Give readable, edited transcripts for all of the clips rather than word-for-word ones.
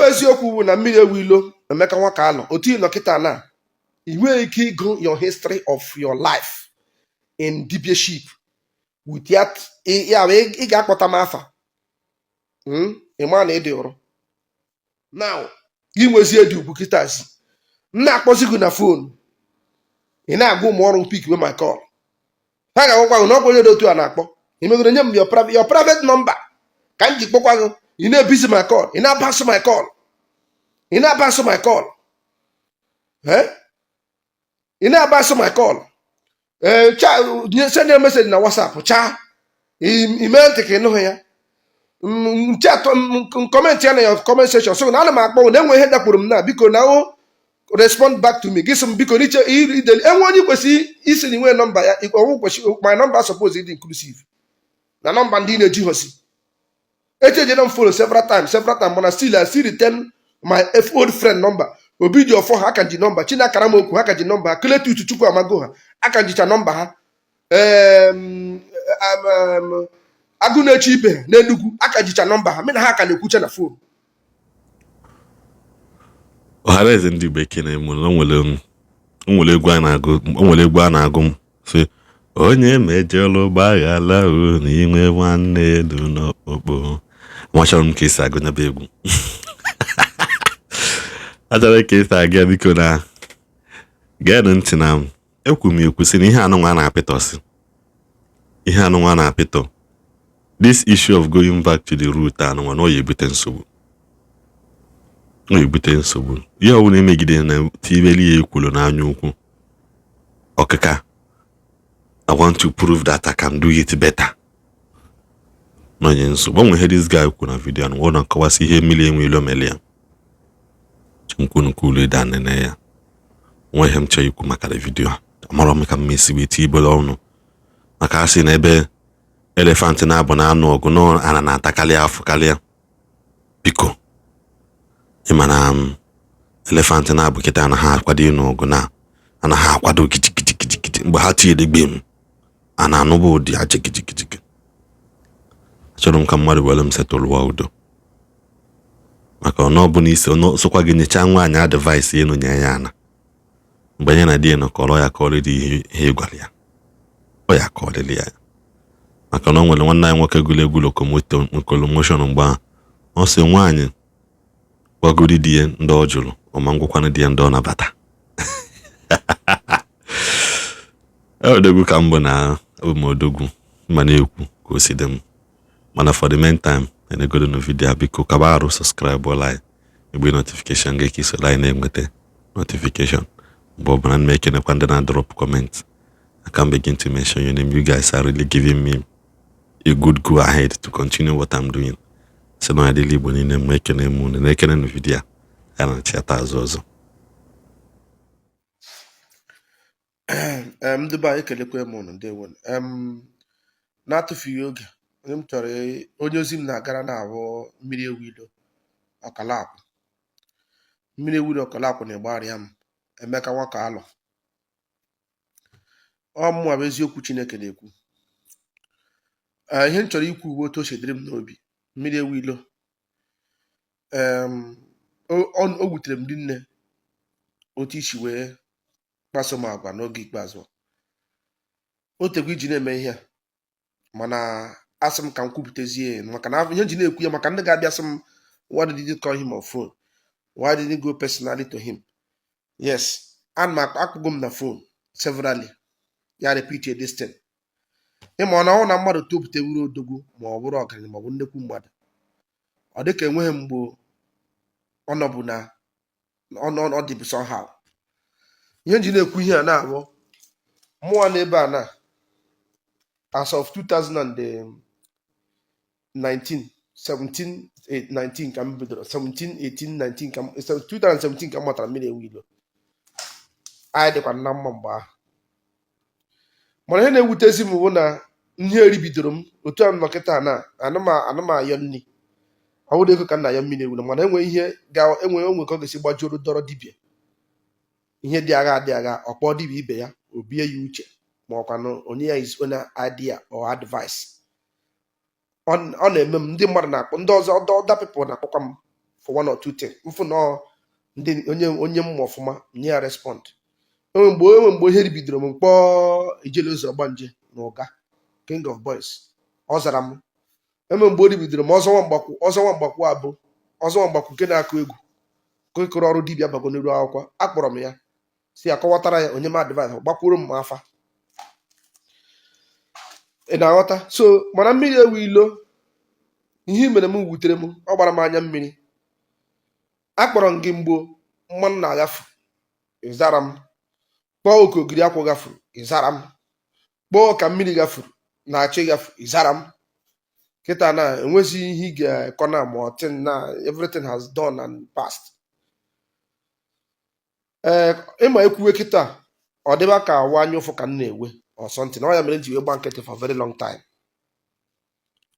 eziokwu bụ na Mmiri Enweilo Emeka Nwakalụ, otu ị nọ kịta na ị nweghị ike ịgụ your history of your life in dibiaship without ya bụ ị ga-akpọta m afa. Ị ma na ị dị ụrụ now, gị nwezie dị ugwu kịtazi, m na-akpọzi gị na phone, ị na-agwa ụmụ ọrụ pick we my call, ha ga-agwakwa gị na ọ bụ onye dị otu a na-akpọ. Ị megoro nye m your private number ka m ji kpọkwa gị, ị na-ebizi my call, ị na-abasụ my call, ị na-abasụ my call, eh? Ị na-abasụ my call. Ee, cha, send a message na WhatsApp, cha, ime ntị ka ị nụghị ya. Chat, comment ya na your comment section, so na ana m akpọ na enwe ihe dakpuru m na biko na o respond back to me. Gị sị m biko n'iche ideli enwe onye kwesịrị isi na inwe nọmba ya ọwụ kwesị my number suppose ịdị inclusive na nọmba ndị na-eji hosi echejena m follow several times, several times, mana still I still retain my old friend number. Obi ji ọfọ ha aka ji nọmba Chinakara m okwu ha ka ji nọmba ha, Kletu Chukwu amago ha aka jicha nọmba ha. Agụ na-eche ibe ha n'Enugwu aka jicha nọmba ha, mena ha ka na-ekwucha na phone. Ọhanaeze ndị Igbo, ekene m. Na o nwere egwu a na-agụ, o nwere egwu a na-agụ m sị, onye mejọrọ gbaghara o, na inwe nwanne elu n'okpokpo. Amachọrọ m ka esi agụ nyaba egwu, achọrọ ka esi agụ ya. Biko na geenụ ntị na ekwu m ekwu sị na ihe anụnwa a na-apịtọsị, ihe anụnwa a na-apịtọ, this issue of going back to the root anụnwa, na ọ ya ebute nsogbu, ọ ya ebute nsogbu. Ihe ọbụla emegide na tibeli ya ekwulu n'anya ukwu ọkịka. I want to prove that I can do it better n'onye nsogbu. O nwere ihe this guy kwu na video anụ, ọ na-akọwasị ihe Mmiri Enweilo mere ya nkwunu ede anene ya. Nwa ihe m chọrọ ikwu maka na video a, amarọ m ka m esi wee tie ibele ọnụ, maka a sị na ebe elephant na-abụ na anụ ọgụ na ana na-atakarị afụ karịa. Biko, ịma na elephant na-abụ kịta na ha akwado ịnụ ọgụ, na anaghị akwado gidigidigidi. Mgbe ha tinyere gbem, a na-anụba ụdị aja gidigidi. Achọrọ m ka mmadụ were m setụlụwa udo, maka ọ ọbụla isi sokwa gị nyechaa nwaanyị advice enu nye ya ana mgbe ya na di ya nọkọrọ ya kọrịrị ihe ị gwara ya, ọ ya kọrịrị ya, maka na o nwere nwanne anyị nwoke gụrụ egwu locomotion mgbe ahụ, ọ sị nwaanyị gwagodi di ya ndị ọ jụrụ, ọma ngwakwana di ya ndị ọ nabata. Odogwu ka m bụ na abụ m odogwu ma na-ekwu ka o si dị m. Mana for the meantime, na-egodo na video a, biko kaba arụ subscribe anyị, igbe notification gị ka isoro anyị na-enweta notification mgbe ọbụla. M ekenekwa ndị na-drop comment. I can begin to mention your name. You guys are really giving me a good go ahead to continue what I'm doing. Sị na adịla Igbo niile m ekene m unu na-ekene na video a ya na nchịata azụ ọzọ. Ndị be anyị, ekelekwa m unu, ndewo. Na-atụfughị oge, onye m chọrọ onye ozi m na-agara na-awụ Mmiri Enweilo Ọkalakwụ. Mmiri Enweilo Ọkalakwụ na-egbegharịa m Emeka Nwakalụ. Ọ mụnwa bụ eziokwu Chineke na-ekwu. Ihe m chọrọ ikwu ugbo, otu o si dịrị m n'obi, Mmiri Enweilo, o wutere m rinne otu isi wee kpaso m agwa n'oge ikpeazụ a. O tekwa iji na-eme ihe a, mana asị m ka m kwupụtazie ya, maka na ihe m ji na-ekwu ya, maka ndị ga-abịa sị m, "Why did you call him on phone? Why did you go personally to him?" Yes, ana m akpọgo m na phone severally, ya repeat this thing. Ịma ọ na ọ na mmadụ topụtewuru odogwu, ma ọ bụrụ ọgaranya, ma ọ bụ nnekwu mmadụ, ọ dịka enweghị mgbe ọ nọbụ na ọ dịbụ somehow. Ihe m ji na-ekwu ihe a na-abụ mụnwa n'ebe a na as of 2019, 17, 19 ka m bidoro, 17, 18, 19 ka m, 2017 ka m matara Mmiri Enweilo. Anyị dịkwa na mma mgbe ahụ, mana ihe na-ewutezi m bụ na ihe eribidoro m otu a m nọ kịta na anụ m ayọ nri, ọ bụrụ ego ka m na-ayọ Mmiri Enweilo, mana enwe ihe ga enwe onwe ka ọ ga-esi gbajuoro dọrọ dibịa ihe dị agha adị agha, ọ kpọọ dibịa ibe ya, o bie ya uche, ma ọkwanụ onye ya his own idea or advice. Ọ na-eme m, ndị mmadụ na-akpọ, ndị ọzọ, other people na-akpọkwa m. For one or two things mfụ na ndị onye onye mma ọfụma nye ya respond. Enwe mgbe ihe bidoro m mkpọ Ijele Ụzọ Ọgbanje na Ụga, King of Boys, ọ zara m. Enwe mgbe o bidoro m ọzọnwa mgbakwu, ọzọnwa mgbakwu abụ ọzọnwa mgbakwu nke na-akụ egwu kụkọrọ ọrụ dibịa bago n'elu akwụkwọ. Akpọrọ m ya si ya kọwatara ya onye m advice gbakwuru m afa. Ị na-aghọta? So mana mmiri ewu ilo, ihe i mere m wutere m, ọ gbara m anya mmiri. Akpọrọ m gị mgbo mmanụ na-aghafu, ịzara m. Kpọọ oke ogiri akwụ gafuru, ịzara m. Kpọọ ka mmiri gafuru na-achọ ịgafu, ịzara m. Kịta na enwezighị ihe ị ga-akọ na ma ọ tin na everything has done and passed. Ee, ịma ekwuwe kịta, ọ dịba ka awa anya ụfụ ka m na-ewe or something. Ọ ya mere m ji wee gba nkịtị for very long time.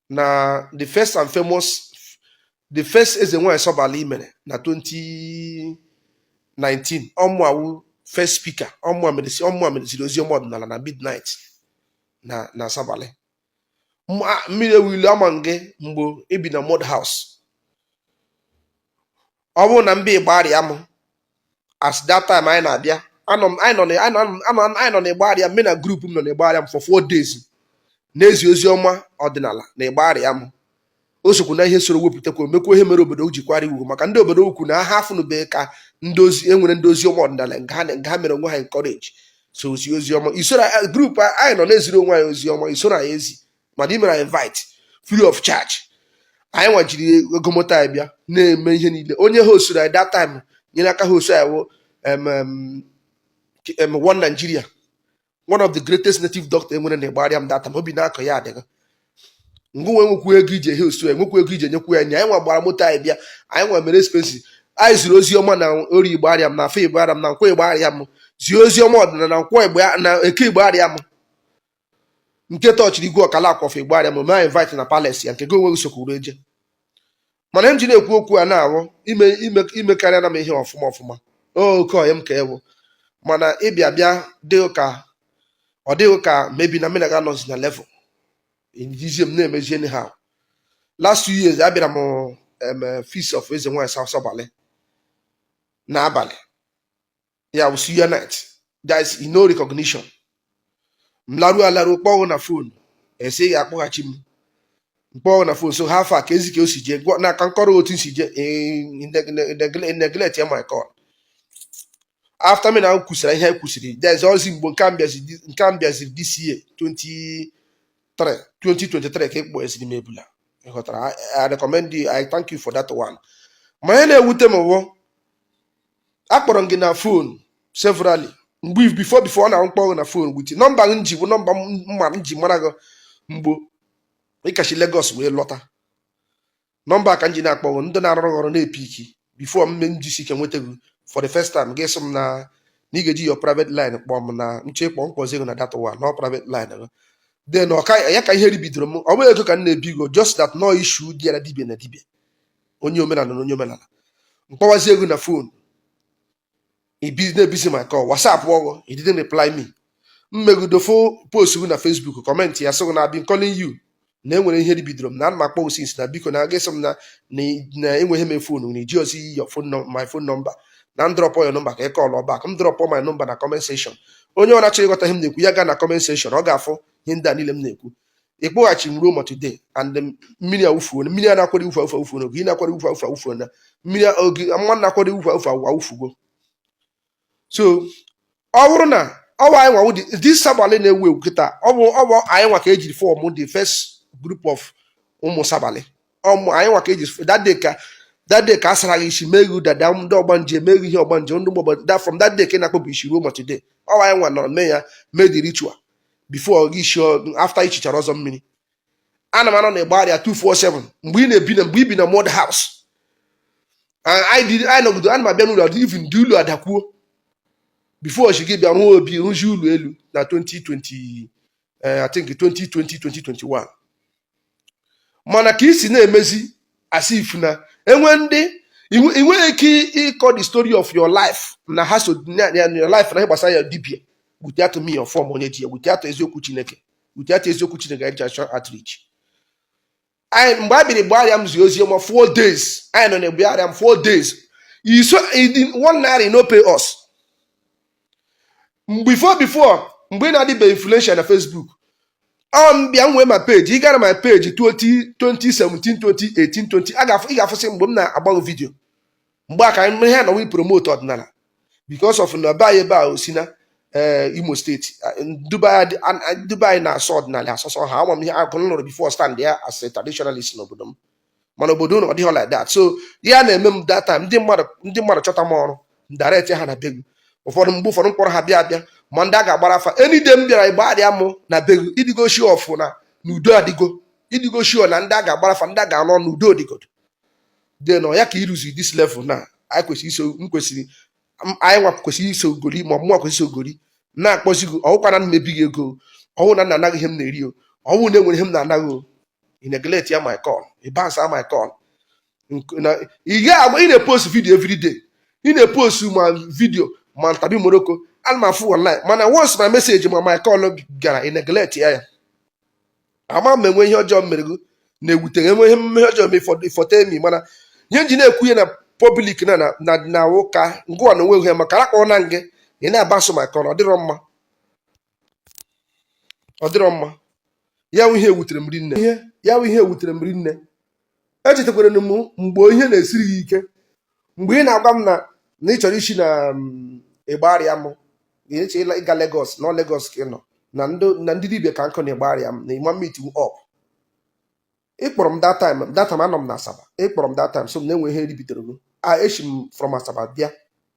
Na the first and famous, the first eze nwanyị Sọbali mere na 2019, ọmụ awụ first speaker, ọmụ a meresiri ozi ọma ọdịnala na midnight na Sabali. Mmiri ewu ilu, ama gị mgbe ibi na mud house. Ọ bụrụ na mba Ịgbarịa m, as that time anyị na-abịa, anọ m anyị nọ na anyị nọ anyị nọ na Ịgbarịa m, me na group m nọ na Ịgbarịa m for 4 days na-ezi ozi ọma ọdịnala na Ịgbarịa m. O sokwu na ihe soro wepụtakwa mekwa ihe mere obodo jikwara iwu maka ndị obodo ukwu na ha afụnube ka ndị ozi enwere ndị ozi ọma ọdịnala nke ha mere onwe ha encourage. So ozi ozi ọma isoro group anyị nọ na-eziri onwe anyị ozi ọma, isoro anyị ezi, mana ị mere anyị invite free of charge. Anyị nwajiri ego moto anyị bịa na-eme ihe niile. Onye hosturu anyị that time, nyere aka host anyị wụ em, em, em, one Nigeria, one of the greatest native doctor enwere na Ịgbarịa m that time. Obi na-akọ ya adịghị ngụ nwe nwekwu ego ije host ya, nwekwu ego ije nyekwu ya nye. Anyị nwa gbara moto anyị bịa, anyị nwa mere expenses. Anyị ziri ozi ọma na ori Ịgbarịa m, na afọ Ịgbarịa m, na nkwọ Ịgbarịa m, zie ozi ọma ọdịnala na nkwọ Igbo na eke Ịgbarịa m, nke tọchiri igwe ọkala akwọfọ Ịgbarịa m, mee invite na palace ya nke gị onwe gị sokwuru eje. Mana m ji na-ekwu okwu a na-awụ ime ime imekarịa na m ihe ọfụma ọfụma oke ọyị m ka ewu, mana ịbịa bịa dị ka ọ dịghị ka mebi na mmena ga-anọzi na level ijizie m na-emezi anyhow. Last 2 years abịara m feast of eze nwanyị South Sabali n'abalị ya bụ suya night. There is no recognition. M laruo alaruo, kpọọ na phone, ese ya akpọghachi m. Mkpọọ na phone, so ha fa ka ezi ka o si jee na ka nkọrọ otu si jee, neglect ya my call. After me na kwusara ihe e kwusiri, there's ozi mgbe nke a mbịaziri this year 23 2023 ka ekpo eziri m ebula. Ị ghọtara? I recommend you, I thank you for that one. Ma ihe na-ewute m wụ akpọrọ m gị na phone severally mgbe before ọ na-akpọ gị na phone with nọmba m ji bụ nọmba m ma m ji mara gị mgbe ịkachi Lagos wee lọta. Nọmba ka m ji na-akpọ gị, ndị na-arụrụ gị ọrụ na-epiki before m jisi ike nweta gị for the first time. Gị sị m na ị ga-eji your private line kpọọ m, na nche kpọọ mkpọzi gị na that one na private line gị. Then ọka ya ka ihe ribidoro m. Ọ bụghị ego ka m na-ebi go, just that no issue dị ya na dibia na dibia, onye omenala na onye omenala. Mkpọwazi ego na phone, ibi na-ebisi my call, WhatsApp ọgụ, he didn't reply me. Mmegido fo post gị na Facebook, comment ya, sị gị na I've been calling you, na enwere ihe ribidoro m, na ana m akpọ gị since, na biko na gị sị m na enweghị m phone, na iji ozi your phone my phone number, na m drop your number ka ị call back. M drop my number na comment section. Onye ọ na-achọ ịghọta ihe m na-ekwu, ya gaa na comment section, ọ ga-afụ ihe ndị a niile m na-ekwu. Ịkpọghachi m ruo ma today and mmiri awụfuo, mmiri a na-akwado iwufu awụfu awụfuo, oge ị na-akwado iwufu awụfu awụfuo, na mmiri oge mmanụ na-akwado iwufu awụfu awụfugo. So ọ bụrụ na ọwa anyị nwa this Sabali na-ewu ewu kịta, ọ bụ anyị nwa ka ejiri form the first group of ụmụ Sabali. Ọmụ anyị nwa ka eji that day ka a sara gị isi, mee gị dada, ndị ọgbanje mee gị ihe ọgbanje, ndị ọgbanje that from that day ka ị na-akpọbụ isi ruo ma today. Ọwa anyị nwa nọrọ mee ya, mee the ritual before gị isi, after ichichara ọzọ mmiri. Ana m anọ na Ịgbarịa 247 mgbe ị na-ebi na mgbe i bi na mud house. Anyị nọgido, ana m abịa n'ụlọ, even dị ụlọ adakwuo before chi gị bịa rụọ obi, rụzie ụlọ elu na 2020, I think 2020 2021. Mana ka isi na-emezi as if na enwe ndị ị nweghị ike ịkọ the story of your life na ha so na your life na ihe gbasara ya dibia without me or form onye ji ya, without eziokwu Chineke, without eziokwu Chineke eji achọ outreach. Anyị mgbe a bịara Igbariam zi ozi ọma 4 days, anyị nọ na Igbariam 4 days, iso ₦1 no pay us. Before mgbe ị na-adịbe influential na Facebook, ọ m bịa nwee ma page, ị gara my page 20 2017, 2018, 20 a ga-afụ, ị ga-afụsị mgbe m na-agbanwe video mgbe a ka anyị ihe na we promote ọdịnala because of na be anyị ebe a osi na Imo Steeti, Dubai na-asọ ọdịnala asọsọ ha. Ama m ihe akụ m lụrụ before stand ya as a traditionalist n'obodo m, mana obodo unu ọ dịghị like that. So ya na-eme m that time, ndị mmadụ chọta m ọrụ m direct ha na be gị. Ụfọdụ mgbe ụfọdụ mkpọrọ ha bịa abịa ma ndị a ga-agbara afa. Any day m bịara Igbariam mụ na be gị, ịdịgo sure of na n'udo adịgo, ịdịgo sure na ndị a ga-agbara afa, ndị a ga-anọ n'udo dịgodo. Then ọ ya ka ịrụzi this level na anyị kwesịrị iso m kwesịrị anyị nwa kwesịrị iso gori ma mụnwa kwesịrị iso gori na-akpọzi gị. Ọwụkwa na mmebi gị ego, ọwụ na nna anaghị ihe m na-eri o, ọwụ na enwere ihe m na-anaghị o. Ị neglect ya my call, ị bounce my call. Na ị ga-agba, ị na-epost video every day, ị na-epost ma video ma ntabi moroko ana m afụ online, mana once my message ma my call gara, ị neglect ya. Ya ama m enwe ihe ọjọọ m mere gị na-ewute enwe ihe mmehie ọjọọ m ịfọte mi, mana ihe nji na-ekwu ihe na public na ụka ngụwa na onwe ihe maka akpọ na ngị ị na-abaso my call, ọ dịrọ mma, ọ dịrọ mma. Ya wụ ihe ewutere m rinne, ihe ya wụ ihe ewutere m rinne. Echetakwara m mgbe ihe na-esiri gị ike, mgbe ị na-agwa m na ị chọrọ isi na Igbariam m eche ịga Lagos, nọ Lagos ka ị nọ na ndị dibịa ka nkụ na Igbariam na ịma meet up. Ị kpọrọ m that time, that time anọ m na Asaba. Ị kpọrọ m that time so m na-enwe ihe ribitere m a eshi m from Asaba bịa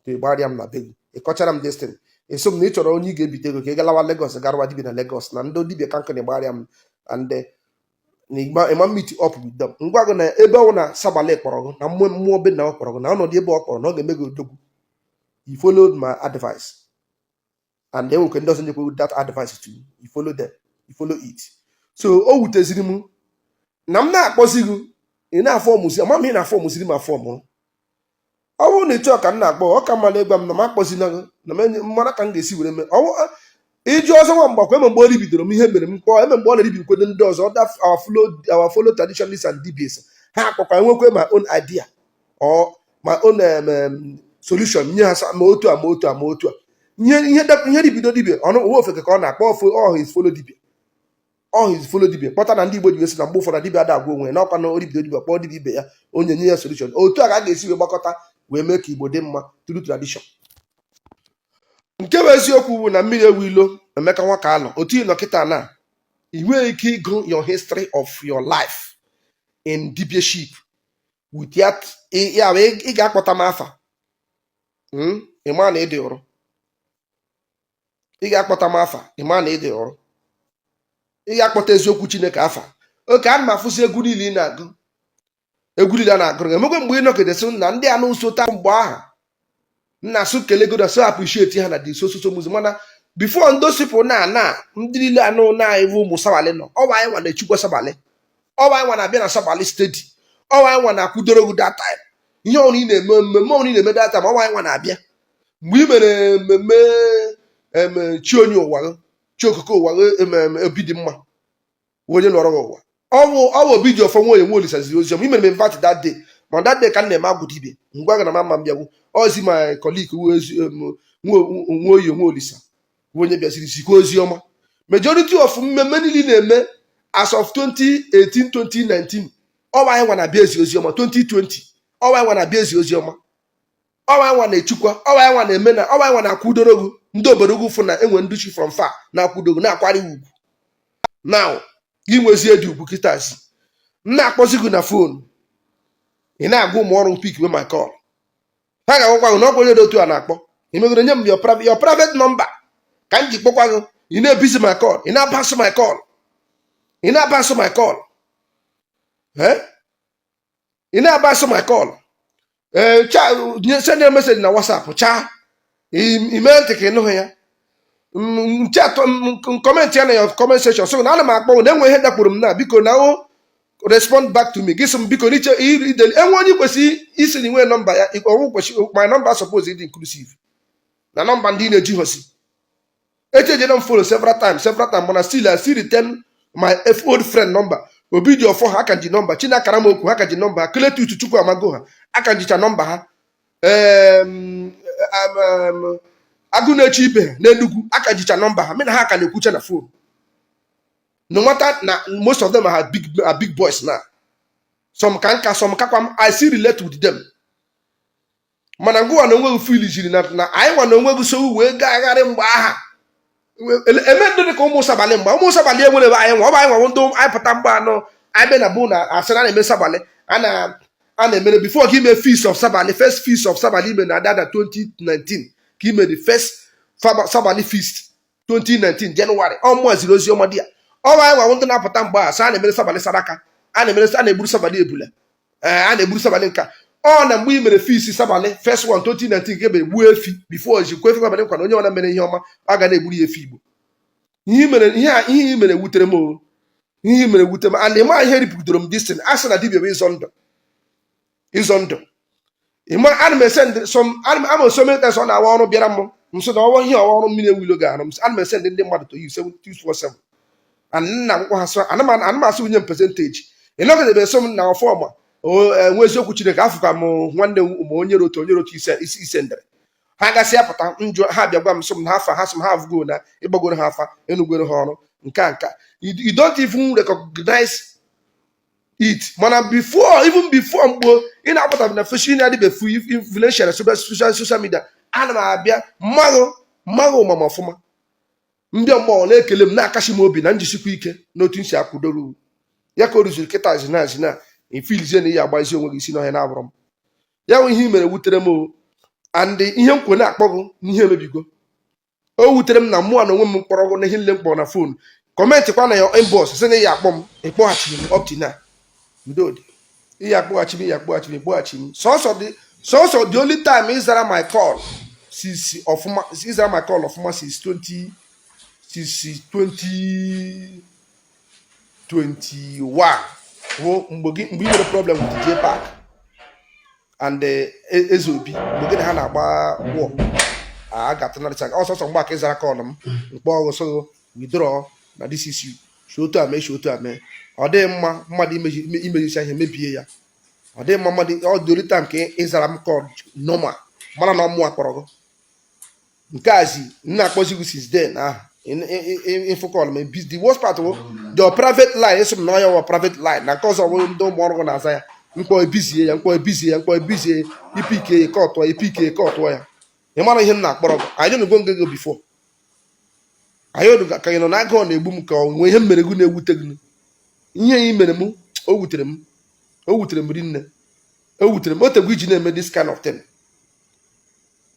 to Igbariam na be gị. Ị kọchara m destin eso m na ị chọrọ onye ị ga-ebite ego ka ị galawa Lagos garwa dibịa na Lagos na ndị dibịa ka nkụ na Igbariam and na ịma meet up with them. Ngwa gị na ebe ọ na Sabali kpọrọ gị na mmụọ mmụọ be na ọ kpọrọ gị na ọnọdụ ebe ọ kpọrọ na ọ ga-eme gị odogwu. You followed my advice and then nwekwe ndị ọzọ nyekwe that advice too. You follow them, you follow it. So o wuteziri m na m na-akpọzi gị, ị na-afọ ọmụzi ama m ị na-afọ ọmụziri m afọ ọmụ. Ọ bụrụ na ị chọọ ka m na-akpọ, ọ ka mma na ịgwa m na m akpọzina gị na m mara ka m ga-esi were mee. Ịjụ ọzọ nwa mgbakwa eme mgbe o ribidoro m ihe mere m kpọọ eme mgbe ọ na-eribikwedo ndị ọzọ, other our follow traditionalists and DBs ha akpọkwa enwekwe my own idea or my own solution nye ha ma otu a ma otu a ma otu a ihe ribido dibia ọnụ uwe ofeke ka ọ na-akpọ ofe all his follow dibia, all his follow dibia kpọta na ndị Igbo ji esi na mgbe ụfọdụ dibia ada agwa onwe ya n'ọkwa na oribido dibia kpọọ dibia ibe ya onye nye ya solution. Otu a ka a ga-esi wee gbakọta wee mee ka Igbo dị mma through tradition. Nke bụ eziokwu bụ na mmiri ewu ilo Emeka Nwakalụ otu ị nọ kịta na ị nweghị ike ịgụ your history of your life in dibiaship without ya bụ ị ga-akpọta m afa. Ị ma na ịdị ụrụ, ị ga-akpọta m afa, ị ma na ịdị ụrụ, ị ga-akpọta eziokwu Chineke afa oke. Ana m afụzi egwu niile ị na-agụ, egwu niile a na-agụrụ gị. Emekwe mgbe ị nọgidesi na ndị anụ nso taa mgbe aha m na-asụ kele God, so appreciate ha na dị so so muzi, mana before ndị osipụ na ndị niile anụ na-ewu ụmụ Sabali nọ ọwa anyị nwa na-echukwa Sabali, ọwa anyị nwa na-abịa na Sabali steady, ọwa anyị nwa na-akwụdoro gị that time. Ihe ọbụla ị na-eme, mmemme ọbụla ị na-eme that time, ọwa anyị nwa na-abịa. Mgbe ị mere mmemme eme chi onye ụwa gị, chi okike ụwa gị, ememe obi dị mma onye lọrọ gị ụwa, ọwụ obi ji ọfọ nwa onye nwe olisa ziri ozi ọma. I mere m invite that day, ma that day ka m na-eme agwụ dibịa ngwa gị na mama m bịagwu ozi my colleague nwe oyi nwe olisa bụ onye bịaziri zikwa ozi ọma. Majority of mmemme niile ị na-eme as of 2018, 2019, ọwa anyị nwa na-abịa ezi ozi ọma. 2020, ọwa anyị nwa na-abịa ezi ozi ọma, ọwa anyị nwa na-echukwa, ọwa anyị nwa na-eme na ọwa anyị nwa na-akwụdoro gị. Ndị obodo gị fụ na enwe nduchi from far na-akwụdo gị na-akwari ugwu. Now gị nwezie dị ugwu kịtazi m na-akpọzi gị na phone, ị na-agwa ụmụ ọrụ pick we my call, ha ga-agwakwa gị na ọkwa onye dị otu a na-akpọ. Ị megoro nye m your private number ka m ji kpọkwa gị, ị na-ebizi my call, ị na-abasụ my call, ị na-abasụ my call, eh? Ị na-abasụ my call. Ee, cha nye send ya message na WhatsApp, cha ime ntị ka ị nụghị ya. Chat comment ya na your comment section so na ana m akpọ na enwe ihe dakpuru m na biko na o respond back to me. Gị sị m biko n'iche ideli enwe onye kwesịrị isi na inwe nọmba ya ọwụ kwesịrị my number suppose ịdị inclusive na nọmba ndị ị na-eji hosi echejena m follow several times, several times, mana still I still retain my old friend number. Obi dị ọfọ ha aka ji nọmba Chinakara m okwu ha ka ji nọmba ha. Cletus Chukwu amago ha aka jicha nọmba ha. Agụ na-eche ibe ha n'Enugu aka jicha nọmba ha. Mena ha ka na-ekwucha na phone, no matter na most of them are big boys now. Some ka nka, some kakwa m. I still relate with them. Mana ngụwa na onwe gị feel jiri na anyị nwa na onwe gị so wee gagharị mgbe aha eme ndị dị ka ụmụ sabalị. Mgbe ụmụ sabalị enwere ebe anyị nwa, ọ bụ anyị nwa ndị anyị pụta mgbe anọ anyị bịa na bụ na asịrị a na-eme sabalị a na-emere before ka ime feast of sabalị. First feast of sabalị ime na dada 2019, ka ime the first sabalị feast 2019 January. Ọmụa ziri ozi ọma dị ya. Ọ bụ anyị nwa ndị na-apụta mgbe a sị a na-emere sabalị saraka, a na-emere, a na-egburu sabalị ebule, ee, a na-egburu sabalị nka. Ọ na mgbe ị mere feast sabalị first one 2019 nke bụ egbu efi before jikwa efi sabalị nkwa na onye ọbụla mere ihe ọma a ga na-egburu ya efi Igbo. Ihe i mere, ihe a, ihe i mere wutere m o. Ihe i mere wutere m, and ịma ihe ripụtara m this thing. A sị na dibịa bụ ịzọ ndụ, ịzọ ndụ. Ịma ana m ese some, ana m ama so many times ọ na-awa ọrụ bịara m nso na ọwa ihe ọwa ọrụ mmiri ewilo ga-arụ m. Ana m ese ndị mmadụ to you 7247 and nna akwụkwọ ha sị ana m asị nwunye m percentage. Ị nọgidebe eso m na ọfọma enwe eziokwu. Chineke afụka m nwanne m ma onye rotu ise ise ndere ha gasị apụta njụ ha bịa gwa m sị m na afa ha sị m ha avụgo na ịgbagoro ha afa enugoro ha ọrụ nke a nke a. You don't even recognize it. Mana before, even before mgbe ị na-apụta na social media, adịbefu influential na social media, ana m abịa mmaghụ mmaghụ mama ọfụma. Ndị ọgbọ na-ekele m, na-akashi m obi na njisikwa ike n'otu m si akwụdoro ya ka o ruziri kịta zina zina ifilizie na ihe agbazi onwe gị isi n'ọhịa na-abụrụ m ya nwe. Ihe i mere wutere m o, and ihe m kwe na-akpọ gị n'ihe emebigo. O wutere m na mụa na onwe m mkpọrọ gụ na ihe nle mkpọrọ na phone, comment kwa na ya inbox sị na ya akpọ m, ịkpọghachiri m up to now. Udo dị. Ihe akpọghachi m, ihe akpọghachi m, ịkpọghachi m sọsọ dị sọsọ. The only time ịzara my call since ọfụma, ịzara my call ọfụma since 20, since 2021 bụ mgbe gị, mgbe ị nwere problem with J Park and Eze Obi, mgbe gị na ha na-agba war a ga-atụnarịcha ọsọsọ. Mgbe aka ịzara call m mkpọ ọgụ so withdraw na this issue si otu a mee, si otu a mee. Ọ dịghị mma mmadụ imejisi ihe mebie ya. Ọ dịghị mma mmadụ. Ọ dị only time ka ịzara m call normal, mara na ọmụa kpọrọ gị. Nke a zi m na-akpọzi gị since then ahụ info call m. The worst part bụ the private line. Esi m na ọya wa private line na nke ọzọ bụ ndị ụmụ ọrụ gị na-aza ya. Mkpọ ebizie ya, mkpọ ebizie ya, mkpọ ebizie ya, ipike ya kọtụọ, ipike ya kọtụọ ya. Ị mara ihe m na-akpọrọ gị? Anyị nụgo ngego before anyị ọdụ ka ị nọ na agụụ na-egbu m, ka ọ nwee ihe m mere gị na-ewute gị. Ihe ị mere m, o wutere m, o wutere m rinne, o wutere m. O tegwu iji na-eme this kind of thing.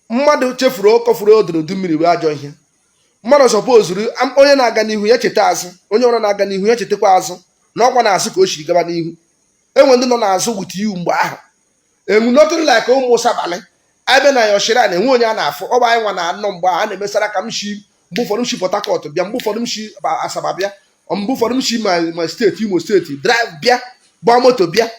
Mmadụ chefuru ọkọfuru ọdụ n'udu mmiri wee ajọ ihe. Mmadụ sọpozuru onye na-aga n'ihu ya cheta azụ, onye ọrụ na-aga n'ihu ya chetakwa azụ na ọkwa na-azụ ka o siri gaba n'ihu. Enwe ndị nọ n'azụ with you mgbe ahụ enwu nothing like ụmụ sabalị abịa na ya shrine. Enwe onye a na-afụ. Ọ bụ anyị nwa na-anọ mgbe ahụ a na-emesara ka m shi. Mgbe ụfọdụ m shi Port Harcourt bịa, mgbe ụfọdụ m shi Asaba bịa, mgbe ụfọdụ m shi ma steeti Imo steeti drive bịa, gbaa moto bịa.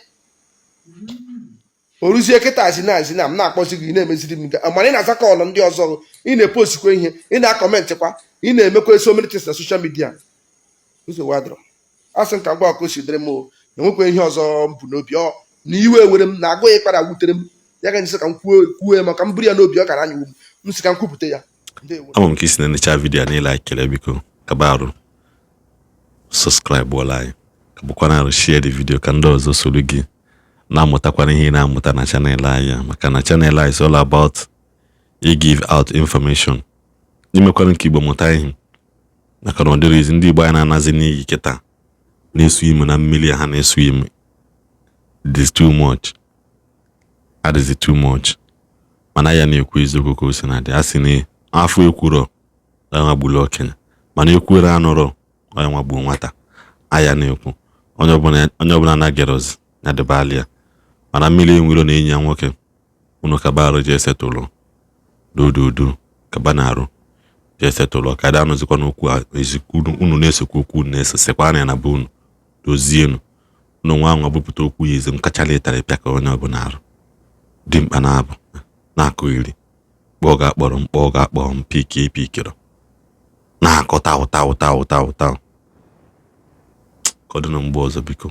O ruzie kịta zina zina m na-akpọzi gị, ị na-emeziri m mana ị na-aza call ndị ọzọ, ị na-epostikwa ihe, ị na-acommentkwa, ị na-emekwa so many things na social media. Nsogbu adịrọ. A sị m ka m gwa ka o si dịrị m o. Enwekwa ihe ọzọ m bụ n'obi. Ọ na iwe were m na agụghị kpara wutere m ya ga njisi ka m kwuo kwuo maka m buru ya n'obi. Ọ gara anya m m si ka m kwupụta ya. Ndewo. Ama m ka isi na-enecha video a niile. Ekele. Biko kaba arụ subscribe ụọla anyị, ka bụkwana arụ share the video ka ndị ọzọ soro gị na-amụtakwana ihe ị na-amụta na channel anyị a, maka na channel anyị is all about i give out information, imekwana ka Igbo mụta ihe, maka na ọ dịrịzi ndị Igbo anyị na-anazi n'iyi kịta na-esu ime na mmiri a ha na-esu ime. It is too much, adịzi too much. Mana ya na-ekwu eziokwu ka o si na dị. A sị na afọ ekwuro onye nwa gburu okenye, mana ekwuro anụrọ onye nwa gbuo nwata. Aya na-ekwu onye ọbụla, onye ọbụla na-gerozi ya dịbali ya. Mana mmiri enwiro na enyi ya nwoke unu kaba arụ jee setụlụ dododo, kaba na arụ jee setụlụ ka ada anụzikwa n'okwu a unu na-esekwa okwu, unu na-esesekwa anya na be unu dozienu unu nwa anwa bupụta okwu ya eze m kachala ịtara ịpịa ka onye ọbụla arụ dị mkpa na-abụ na-akụghịrị kpọọ ga-akpọrọ m, kpọọ ga-akpọ m, piki epikịrọ na-akọ taụ taụ taụ taụ taụ. Ka ọ dị na mgbe ọzọ, biko.